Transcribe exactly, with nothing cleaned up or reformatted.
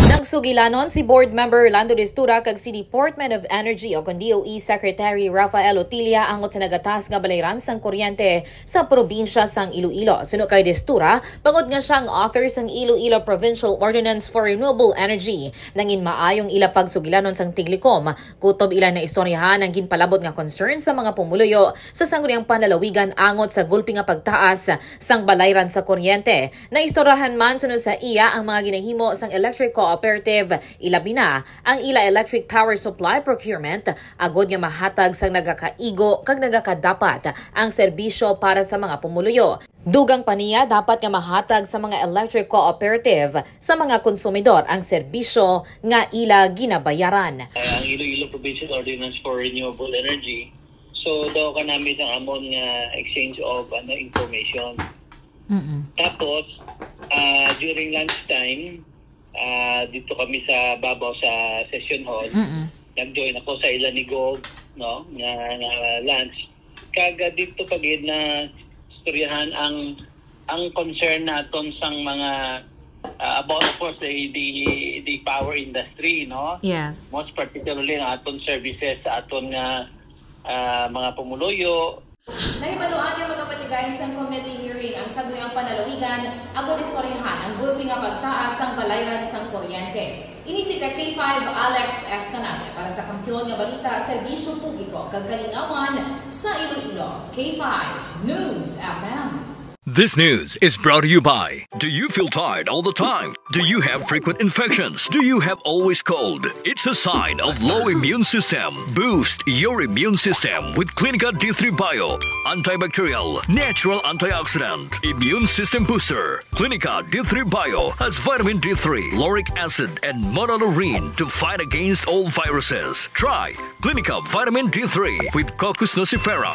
Nagsugilanon si Board Member Rolando Destura kag si Department of Energy o kon D O E Secretary Rafael Otilla angot sa nagatas nga balayran sang kuryente sa probinsya sang Iloilo. Suno kay Destura, bangod nga siya ang author sang Iloilo Provincial Ordinance for Renewable Energy, nangin maayong ila pagsugilanon sang tiglikom. Kutob ila naistoryahan ang ginpalabot nga concern sa mga pumuluyo sa sangguniang panlalawigan angot sa gulpi nga pagtaas sang balayran sa kuryente. Naistoryahan man suno sa iya ang mga ginahimo sang electric cooperative, ilabi na ang ila electric power supply procurement, agod nga mahatag sang nagakaigo kag nagakadapat ang serbisyo para sa mga pumuluyo. Dugang pa niya, dapat nga mahatag sa mga electric cooperative sa mga konsumidor ang serbisyo nga ila ginabayaran. Ang Iloilo Provincial Ordinance for Renewable Energy. So, daw ka namin ang amon nga exchange of, ano, information. Mm-mm. Tapos, ah, during lunch time, ah, dito kami sa babaw sa session hall. Mm-mm. Nag-join ako sa ila ni Gov, no, nga, nga lunch. Kag, ah, dito pa gid na istoryahan ang, ang concern naton sang mga, ah, about, of course, the, the, the power industry, no? Yes. Most particularly ang aton services sa aton nga, ah, mga pumuluyo. Nahibaluan nga magapatigay sang committee hearing ang sangguniang panlalawigan agod istoryahan ang gulpi nga pagtaas sang balayran sang kuryente. Ini si ka K five Alex Escalante para sa Kampiyon nga Balita, Serbisyo Publiko kag Kalingawan sa Iloilo. K five News F M. This news is brought to you by. Do you feel tired all the time? Do you have frequent infections? Do you have always cold? It's a sign of low immune system. Boost your immune system with Clinica D three Bio. Antibacterial, natural antioxidant, immune system booster. Clinica D three Bio has vitamin D three, lauric acid, and monolaurin to fight against all viruses. Try Clinica Vitamin D three with Cocos nucifera.